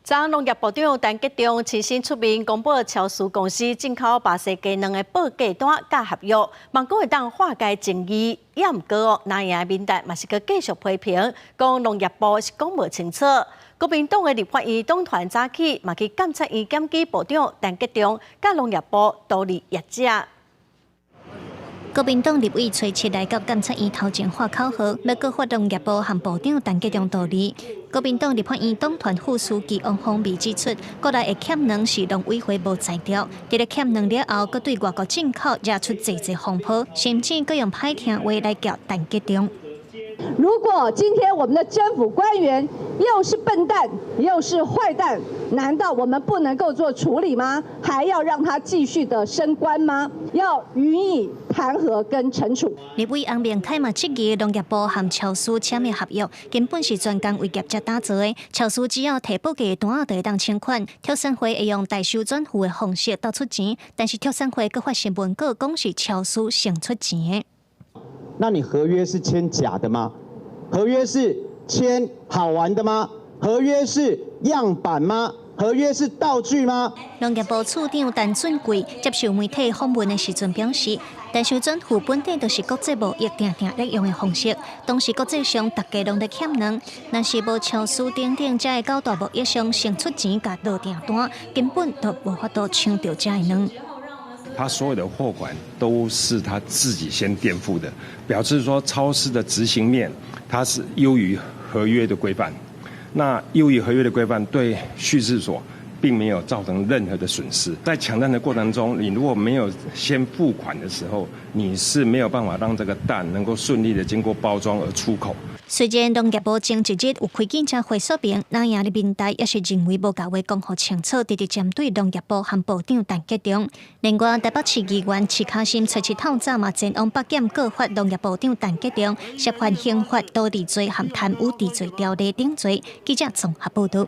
昨農業部長陳吉仲親身出面公布超市公司進口巴西雞卵的報價單佮合約，望講會當化解爭議。也毋過哦，藍營民代嘛是閣繼續批評，講農業部是講無清楚。國民黨的立法院黨團早起嘛去監察院檢舉部長陳吉仲佮農業部圖利業者。國民黨立委初七來到監察院頭前喊口號，欲告發農業部和部長陳吉仲圖利。國民黨立法院黨團副書記王鴻薇指出，國內的欠卵是農委會無才調，佇咧欠卵了後，閣對外國進口惹出濟濟風波，甚至閣用歹聽話來叫陳吉仲。如果今天我們的政府官員又是笨蛋又是壞蛋，難道我們不能夠做處理嗎？還要讓他繼續的升官嗎？要予以彈劾跟懲處。立委翁明凱嘛質疑農業部和超市簽的合約根本是專工為業者打造的，超市只要提報價單就會當請款，畜產會會用代收轉付的方式鬥出錢，但是畜產會閣發新聞稿講是超市先出錢的。那你合約是簽假的嗎？合約是簽好玩的嗎？合約是樣板嗎？合約是道具嗎？農業部次長陳俊貴接受媒體訪問的時陣表示，代收轉付本底就是國際貿易定定咧用的方式。當時國際上逐家攏咧欠卵，若是無超市等等這个九大貿易商先出錢共落訂單，根本就無法度搶著這个卵。他所有的貨款都是他自己先墊付的，表示說超市的執行面，它是優於合約的規範。那優於合約的規範，對畜試所並沒有造成任何的損失。在搶蛋的過程中，你如果沒有先付款的時候，你是沒有辦法讓這個蛋能夠順利的經過包裝而出口。雖然農業部前一日有開記者會說明，藍營的民代也是認為無共話講予清楚，直直針對農業部和部長陳吉仲。另外，台北市議員徐卡心初七透早嘛前往北檢告發農業部長陳吉仲涉犯刑法圖利罪和貪污治罪條例等罪。記者綜合報導。